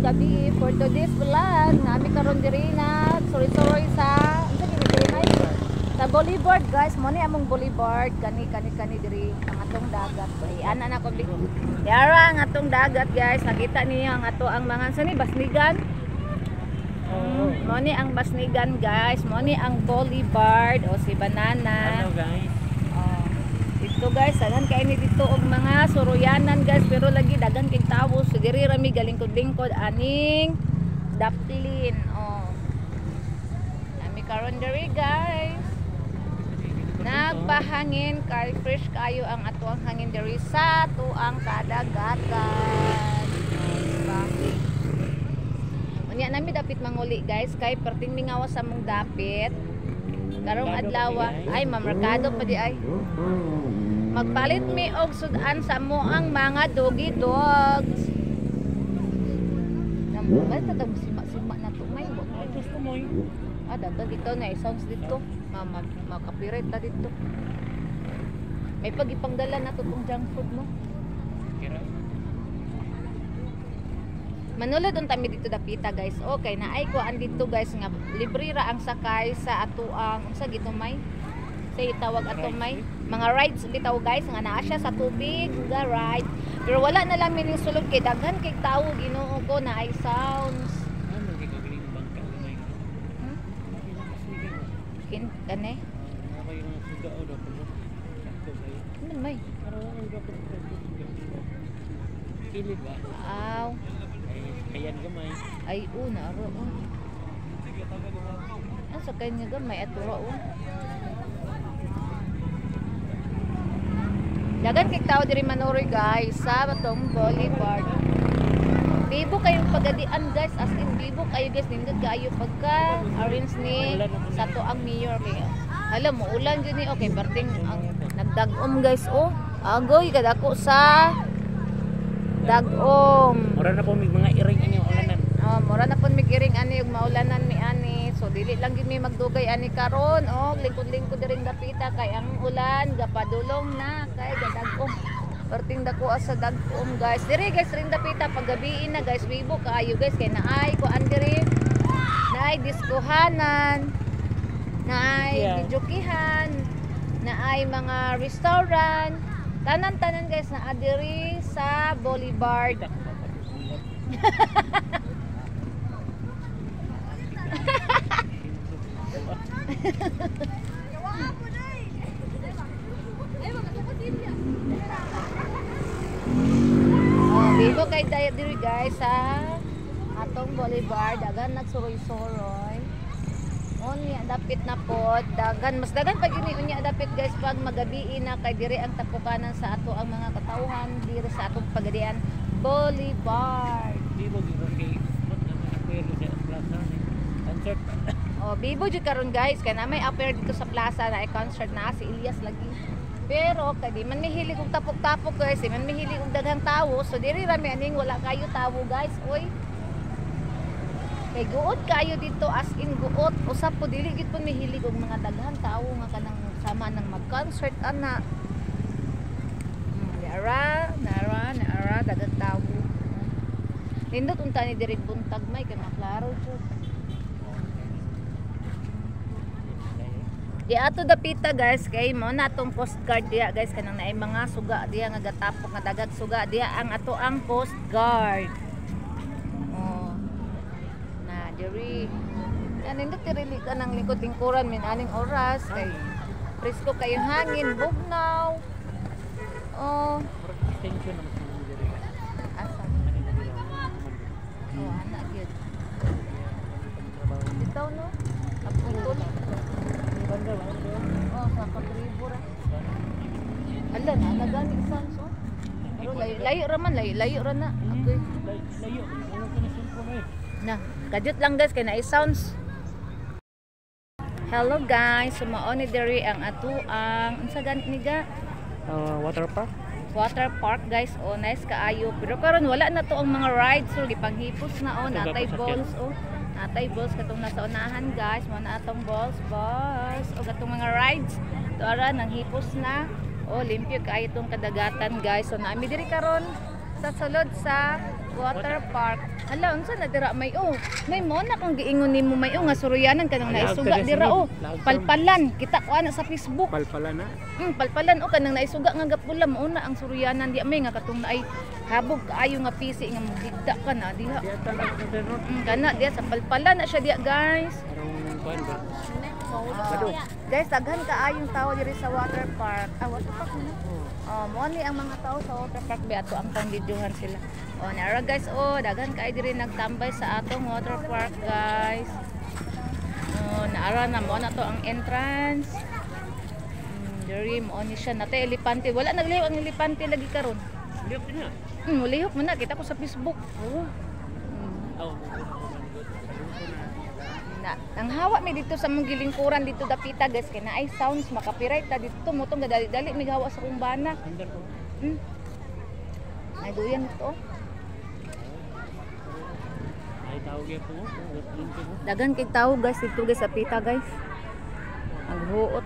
Gabi for today's vlog. Nami karon diri na suroy-suroy sa unsa gini diri may sa Boulevard, guys. Mo ni among Boulevard kani kani kani diri ang atong dagat. Ay ana na ko Yara ang atong dagat, guys. Nakita niyo ang ato ang mga sa ni Basnigan. Mo ni ang Basnigan, guys. Mo ni ang Boulevard o si Banana. Hello, guys. Oh. Dito, guys, daghan kay ni dito og mga suruyanan, guys, pero lagi daghan kay tawo, so diri ra mi galingkod-lingkod aning daplin. Oh. Nami karon diri, guys. Nagpahangin kay fresh kayo ang atuang hangin diri sa tuang kadagatan. Diba? Unya nami dapit manguli, guys, kay perting mingawas sa mong dapit. Karong adlaw ay mamerkado pa di ay. Magpalit mi og sudan sa mo ang mga doggy dogs. Namubal ta tag sima-sima na to may. Ay, gusto mo eh. Ah, dagan dito na sounds dito. Ma makapiright ta dito. May pagipangdala na to tong junk food mo. Kira. Manulod unta mi dito dapita, guys. Okay, na ay kuan dito, guys, nga libre ra ang sakay sa atuang unsa gitumay? Sa itawag ato may mga rides bitaw, guys, nga naa siya sa tubig nga ride. Pero wala na lang mining sulod kay daghan kay tawo, Ginoo ko, na ay sounds. Ano gigagaling bangka gamay? Hmm? Kin kane? Ako yung suga o daw ko. Sakto ba yun? Ano may? Pero ang daw ko. Kilid ba? Aw, Ay, kayan gamay. Ay una ro. Oh. Ang sakay niya gamay ato ra oh. Dagan kay tao diri manuroy, guys, sa batong Boulevard. Bibo kayong pagadian, guys, as in bibo kayo, guys, nindot kaayo pagka arrange ni sa to ang mayor kay. Hala mo ulan jud ni, okay, perting ang nagdag-om, guys, oh. Agoy kadako sa dag-om. Mura na po may mga iring ani ulanan. Oh, mura na pud mig-iring ani ug maulanan mi ani. So dili lang gid mi magdugay ani karon. Oh, lingkod-lingkod diring dapita kay ang ulan gapadulong na kay gadag-om. Perting dako sa dag-om, guys. Diri, guys, ring dapita paggabiin na, guys, bibo kaayo, guys, kay naay kuan diri. Naay diskuhanan. Naay videokihan. Naay mga restaurant. Tanan-tanan, guys, naa diri sa Boulevard. Kita ko pa pag-ulat. Oh, bibo kay tayo diri, guys, sa atong Boulevard, dagan nagsuroy-suroy. Unya dapit na pod, dagan mas dagan pag ini unya dapit, guys, pag magabii na kay diri ang tapukanan sa ato ang mga katawhan diri sa atong pagadian Boulevard. Bibo gyud kay bot na mga kuya sa plaza ni. Concert. Oh, bibo jud karon, guys, kay na may appear dito sa plaza na concert na si Elias lagi. Pero kay di man mihilig og tapok-tapok, guys, di man mihilig og daghang tawo, so diri ra mi aning wala kayo tawo, guys. Oy. Kay guot kayo dito, as in guot. Usap po dili gid po mihilig og mga daghang tawo nga kanang sama nang mag-concert ana. Nara, nara, nara daghang tawo. Nindot unta ni diri buntag may kay maklaro jud. Di ato dapita, guys, kay mo na atong Coast Guard diya, guys, kanang naay mga suga diya nga gatapok nga dagag suga diya ang ato ang Coast Guard. Oh. Na diri. Yan nindot diri ka nang lingkod-lingkuran min aning oras kay presko kayo hangin bugnaw. Oh, Murag extension naman sa mga diri. Asa? Ano na diri? Oh, ana gyud. Trabaho. Bitaw no. Kaputol. Banda ba? Oh, sa katribo ra. Ala na nagani sounds oh. Pero layo, layo ra man, layo, layo ra na. Okay. Layo. Ano ka na cellphone eh? Na, kadyot lang, guys, kay naay sounds. Hello, guys, sumao ni diri ang atuang unsa gani ni ga? Water park? Water park, guys. Oh, nice kaayo. Pero karon wala na to ang mga rides, so gipanghipos na oh, Ito natay ba, balls oh. Natay balls katong nasa unahan, guys, mo na atong balls, balls. O katong mga rides. To ara nang hipos na. Oh, limpyo kaayo tong kadagatan, guys. So naami diri karon. Sa sulod sa water park. Hala, unsa na dira may oh. May mo na kung giingon nimo may oh nga suruyanan kanang Laag naisuga ta dira oh. sulod. Laag ta. Palpalan, kita ko ana sa Facebook. Palpala na. Palpalan oh kanang naisuga nga gapula mo na ang suruyanan di may nga katong naay habog kaayo nga pisi nga mogigda ka na diha. Di ata na sa road. Kana diha sa palpalan na siya diha, guys. Karong kuan ba? Oh. Guys, daghan kaayong tao diri sa water park. Ah, water park na. Oh, mo ni ang mga tao sa water park bi ato ang pang-videohan sila. Oh, nara guys, oh, daghan kaayo diri nagtambay sa atong water park, guys. Oh, naara na mo na to ang entrance. Diri mo ni siya nate elepante. Wala nagliw ang elepante lagi karon. Liyok na. Mulihok mo na kita ko sa Facebook. Oo. Mm. Aw. Na, ang hawa mi dito sa mong gilingkuran dito dapita guys kay naay sounds makapiright ta dito mo tong gadali-dali mig hawa sa kong bana. Andar ko. Ay duyan ito. Ay tawag gyud po. Dagan kay tao guys dito guys sa pita guys. Ang huot.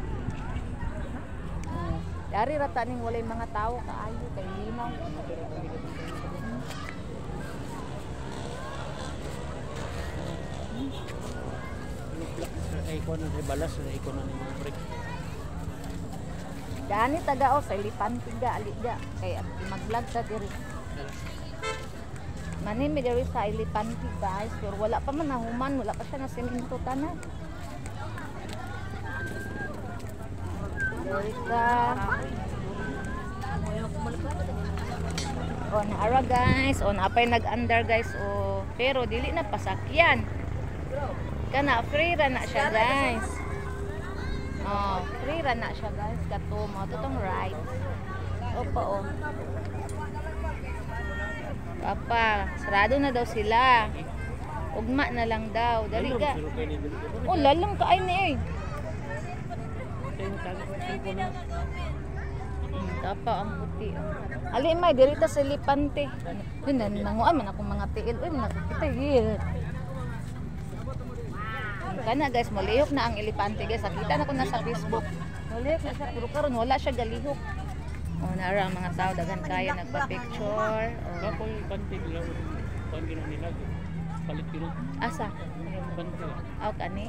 Oh. Dari ra taning walay mga tao kaayo kay linaw. Ay ko na balas na iko na ni mga break. Dani taga o sa elepante ga ali ga kay mag-vlog ta diri. Mani mi diri sa elepante guys pero wala pa man nahuman, wala pa siya na semento tanan. Diri ka. O naara guys, o naapay nag-under guys o pero dili na pasakyan. Kana free ra na siya guys. Oh, free ra na siya guys kato mo to tong ride. Opo oh. Papa, sarado na daw sila. Ugma na lang daw. Dali ga. Oh, lalang kaay ni eh. Tapa ang puti. Oh. Ali may diri ta sa elepante. Yun na nanguan man akong mga tiil. Uy, nakakita eh. Kana guys, molihok na ang elepante guys. Nakita na ko na sa Facebook. Molihok na siya pero karon wala siya galihok. Oh, nara ang mga tao daghan kayo nagpa-picture. Oh. Kapoy pante nila kuan gina nila. Palit gina. Asa? Pante. Aw kani.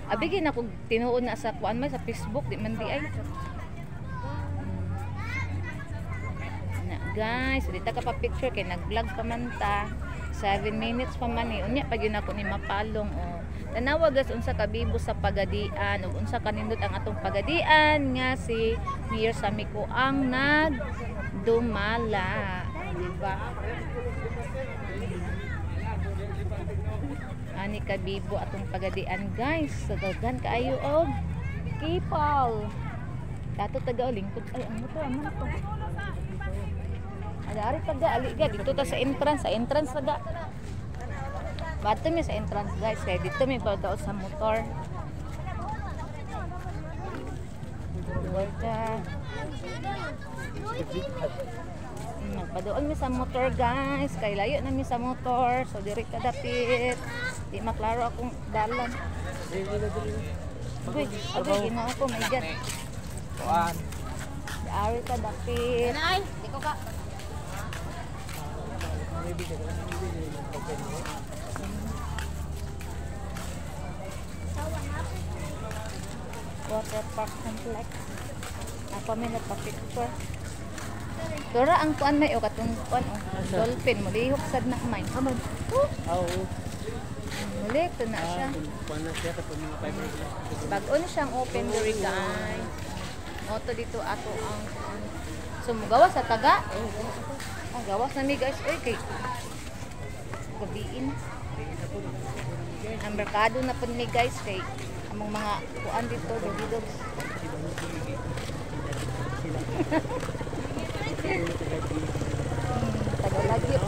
Abigin ako tinuod na sa kuan may sa Facebook di man di ay. Na guys, dita ka pa picture kay nag-vlog pa man ta. 7 minutes pa man eh. Unya pag yun ako ni mapalong oh. Tanawa guys unsa ka bibo sa Pagadian ug unsa kanindot ang atong Pagadian nga si Mayor Samico ang nagdumala, di ba? Ani kabibo atong Pagadian guys. Sa daghan kaayo og people. Dato taga lingkod ay ang motor amo na to. Ada ari taga ali ga dito ta sa entrance taga. Bato mi sa entrance guys kay dito mi padaol sa motor. Wala. Magpadool mi sa motor guys kay layo na mi sa motor so diri ka dapit. Di maklaro akong dalan. Uy, agoy Ginoo ko my God. Kuan. Ari ka dapit. Nay, di ko ka. Water Park Complex. Ako may nagpa-picture. Dora ang kuan may o katong kuan o dolphin molihok sad na may. Aman. Oh, Aw. molihok to na siya. Kuan na siya katong mga fiberglass. Bag-o na siyang open diri guys. Moto dito ato ang kuan. So mugawas sa taga. Oh, gawas na mi guys. Oy kay gabiin. Ang merkado na pud mi guys kay among mga kuan dito doggy dogs. Tagalagyo.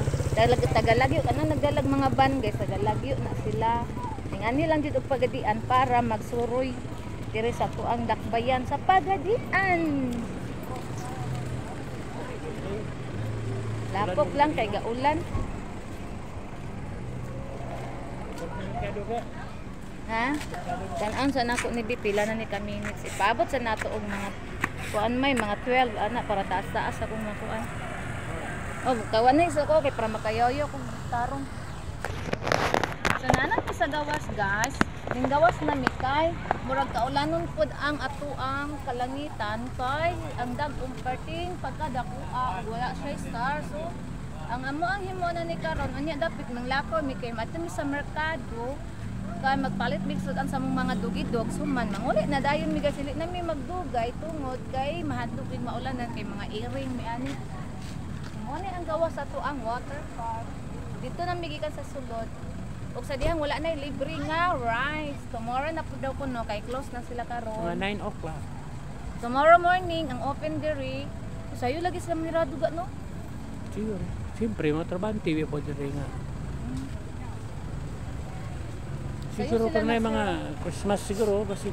Tagalagyo kanang nagdalag mga van guys, tagalagyo na sila. Ningani lang jud og Pagadian para magsuroy diri sa tuang dakbayan sa Pagadian. Lapok lang kay gaulan. Ha? Tan-an sa nako ni Bi, pila na ni ka minutes. Ipaabot sa nato og mga kuan may mga 12 ana para taas-taas akong makuan. Oh, kawan na isa ko kay para makayoyo kung tarong. So naa na sa gawas, guys. Ning gawas na mi kay murag kaulanon pod ang atuang kalangitan kay ang dag-ong perting pagkadakoa ug wala siya star. So ang amo ang himo na ni karon unya dapit manglakaw mi kay maadto mi sa merkado kay magpalit mig sud-an sa among mga dugidog. Human manguli na dayon mi, guys. Dili na mi magdugay tungod kay mahadlok mig maulanan kay mga iring mi ani. Mo ni ang gawas sa ang water park. Dito na mi gikan sa sulod. Ug sa dihang wala na libre nga rice. Tomorrow na pud daw kuno kay close na sila Mga karon. 9 o'clock. Tomorrow morning ang open diri. Sayo lagi sila manirado ga, no? Siguro. Siyempre, mga trabante, po diri nga. Sayo Siguro sila kung na na mga Christmas siguro, kasi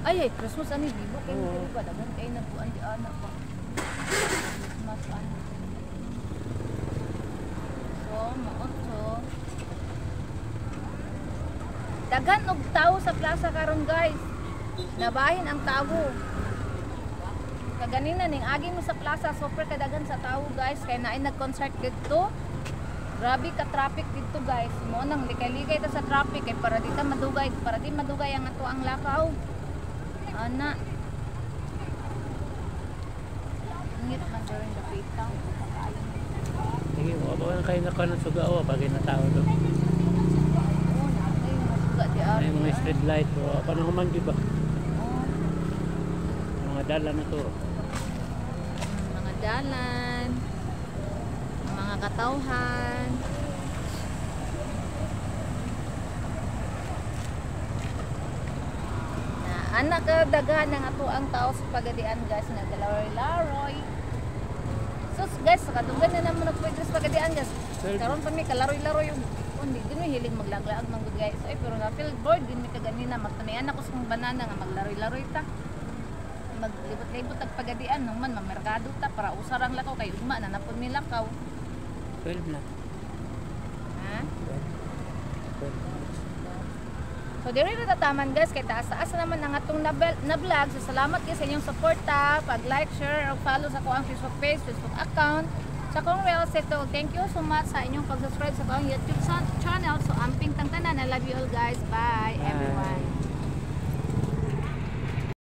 Ay, ay, Christmas ani bibo kay Oo. diri ba, daghan kay nagbuan di ana pa. Christmas ani. So, mao to. Daghan og tao sa plaza karon, guys. Nabahin ang tao. Kaganina ning agi mo sa plaza, super kadaghan sa tao, guys, kay naay nag-concert didto. Grabe ka traffic dito, guys. Mo nang likay-likay ta sa traffic kay para di ta madugay, para di madugay ang ato ang lakaw. Ana. Ingit man during the pita. Sige, wala kayo na ng sugawa bagay na tao doon. Oo, naay mga suga di ari. Ay, mga street light, o paano human, di ba? Oo. Mga dala na to. Mga dalan, mga katawhan. Na anak ka daghan ang ato ang tao sa Pagadian, guys, nga galaroy-laroy. So guys, kadugan na naman nagpwede sa Pagadian, guys. 12. Karon pa mi kalaroy-laroy yung hindi din mi hilig maglaglaag man gud, guys. Ay, pero na feel bored din mi kaganina, magtamian ako sa kong banana nga maglaroy-laroy ta. Maglibot-libot tag Pagadian nung man mamerkado ta para usar ang lakaw kay ugma na napud mi lakaw. 12 na. Ha? 12. 12. So diri na tataman, guys, kay taas-taas na naman ang atong na vlog. So salamat guys sa inyong suporta, pag like, share, o follow sa akong Facebook page, Facebook account, sa akong real estate. Thank you so much sa inyong pag-subscribe sa akong YouTube channel. So amping tang tanan. I love you all, guys. Bye, Bye. everyone.